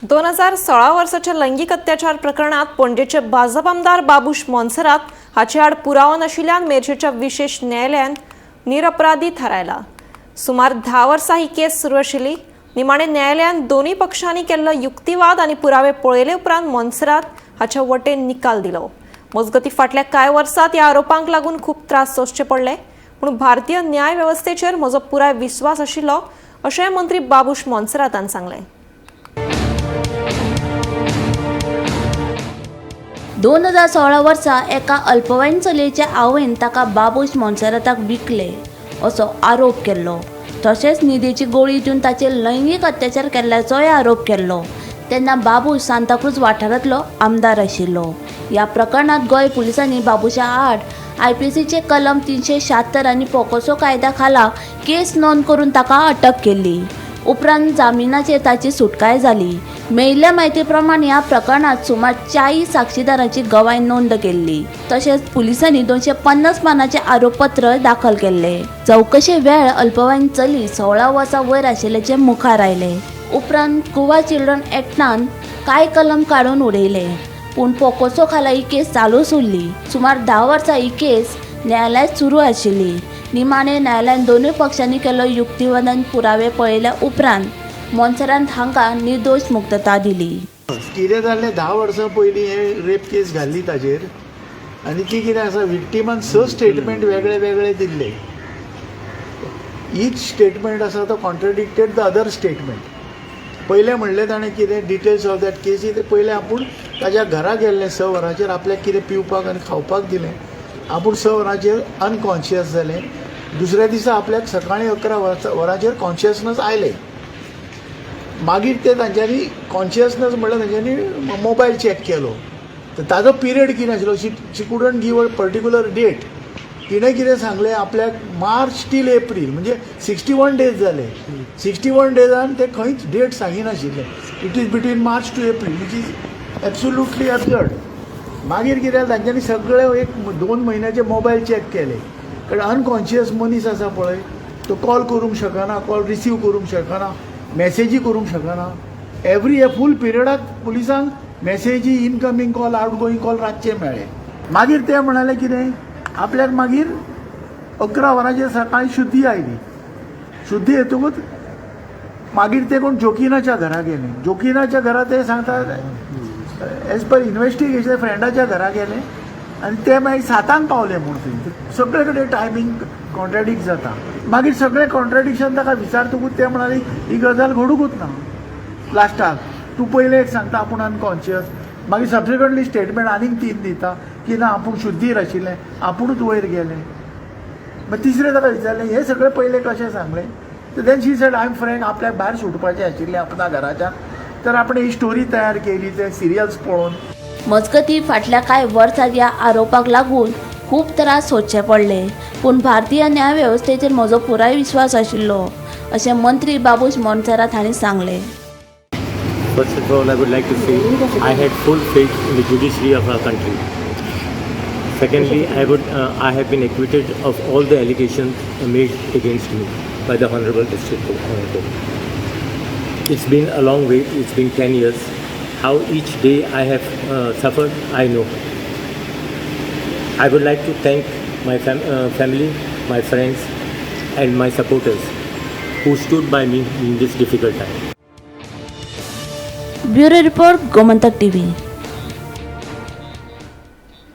2016 वर्साच्या लैंगिक अत्याचार प्रकरणात पणजेचे भाजप आमदार बाबूश मोन्सेरात हाचे आड पुरावो नाशिल्ल्यान मेरशेच्या विशेश न्यायालयान निरपराधी थारायला. सुमार 10 वर्सां ही केस सुरू आशिल्ली. निमाणे न्यायालयान दोनूय पक्षांनी केल्लो युक्तिवाद आनी पुरावे पळयले उपरांत मोन्सेरात हाच्या वटेन निकाल दिलो. मजगती, फाटल्या कांय वर्सात ह्या आरोपांक लागून खूब त्रास सोंसचे पडले, पूण भारतीय न्याय वेवस्थेचेर म्हजो पुराय विस्वास आशिल्लो, अशेंय मंत्री बाबूश मोन्सेरातान सांगलें. 2016 वर्सा एका अल्पवयीन चलयेच्या आवयन ताका बाबूश मोन्सेराताक विकले असो आरोप केल्लो. तशेंच न्हिदेची गोळी दिवन ताचेर लैंगीक अत्याचार केल्ल्याचोय आरोप केल्लो. तेन्ना बाबूश सांताक्रूज वाठारांतलो आमदार आशिल्लो. ह्या प्रकरणांत गोंय पुलिसांनी बाबूशा आड आयपीसीचे कलम 376 आनी पोकोसो कायद्या खाला केस नोंद करून ताका अटक केल्ली. उपरांत जामिनाचेर ताची सुटकाय जाली. मेळिल्ल्या म्हायती प्रमाण ह्या प्रकरणांत सुमार 40 साक्षीदारांची गवाय नोंद केल्ली. तशेंच पुलिसांनी 250 पानांचे आरोपपत्र दाखल केल्ले. चवकशे वेळ अल्पवयीन चली 16 वर्सां वयर आशिल्ल्याचें मुखार आयलें. उपरांत गोवा चिल्ड्रन एक्टान कांय कलम काडून उडयले, पूण पोकोसो खाला ही केस चालूच उरली. सुमार 10 वर्सां ही केस न्यायालयांत सुरू आशिल्ली. निमाणे न्यायालयान दोनूय पक्षांनी केल्लो युक्तिवाद आनी पुरावे पळयल्या उपरांत मोन्सेरात हांकां निर्दोश मुक्तता दिली. कितें जालें, 10 वर्सां पयलीं हे रेप केस घाल्ली ताजेर आनी ती कितें आसा, विक्टिमान स स्टेटमेंट वेगळे वेगळे दिल्ले. ईच स्टेटमेंट आसा तो कॉन्ट्रडिक्टेड the other statement. पयलें म्हणलें ताणें कितें, डिटेल्स ऑफ that केसी, ते पयलें आपूण ताज्या घरा गेल्लें 6 वरांचेर, आपल्याक कितें पिवपाक आनी खावपाक दिलें, आपूण 6 वरांचेर अनकॉन्शियस जालें. दुसऱ्या दिसा आपल्याक सकाळीं 11 वरांचेर कॉन्शियसनस आयलें. मागीर ते तांच्यांनी कॉन्शियसनस म्हणल्यार तांच्यांनी मोबायल चॅक केलो, तर ताजो पिरियड कितें आशिल्लो, she couldn't give a particular date. तिणें कितें सांगलें, आपल्याक मार्च टील एप्रील, म्हणजे 61 डेज जाले. 61 डेजान ते खंयच date सांगिनाशिल्ले. It is between March to April, which is absolutely absurd. मागीर कितें, तांच्यांनी सगळे एक 2 म्हयन्याचे मोबायल चॅक केले, कारण अनकॉन्शियस मनीस आसा पळय, तो कॉल करूंक शकना, कॉल रिसीव करूंक शकना, मॅसेजी करूंक शकना. एवरी फूल पिरियडाक पुलिसांक मॅसेजी, incoming call, out going call रातचे मेळ्ळे. मागीर ते म्हणाले कितें, आपल्याक मागीर 11 वरांचेर सकाळी शुद्धी आयली. शुद्धी येतकूच मागीर ते कोण जोकिनाच्या घरा गेले. जोकिनाच्या घरा ते सांगता, एज पर इन्व्हेस्टिगेशन, फ्रेंडाच्या घरा गेले आनी ते मागीर 7 पावले म्हूण थंय. सगळे कडेन टायमींग कॉन्ट्राडिक्ट जाता. मागीर सगळे कॉन्ट्राडिक्शन ताका विचारतकूच ते म्हणाले, ही गजाल घडुकूच ना. लास्टाक तूं पयलें एक सांगता आपूण अनकॉन्शियस, मागीर सबसिक्वंटली स्टेटमेंट आनीक तीन दिता की ना, आपूण शुद्धीर आशिल्लें, आपुणूच वयर गेलें. मागीर तिसरें ताका विचारलें, हें सगळें पयलें कशें सांगलें? तर then she said, "I am frank." आपल्याक भायर सुटपाचें आशिल्लें आपल्या घराच्यान, तर आपणें ही स्टोरी तयार केली ते सिरियल्स पळोवन. मजगती, फाटल्या कांय वर्सांत ह्या आरोपाक लागून खूब त्रास सोंसचे पडले, पूण भारतीय न्याय वेवस्थेचेर म्हजो पुराय विस्वास आशिल्लो, अशें मंत्री बाबूश मोन्सेरात हांणी सांगलें. First of all, I would like to say I had full faith in the judiciary of our country. Secondly, I have been acquitted of all the allegations made against me by the Honorable District Court. It's been a long wait. It's been 10 years. How each day I have suffered, I know. I would like to thank my family, my friends, and my supporters who stood by me in this difficult time. Bureau report, Gomantak TV.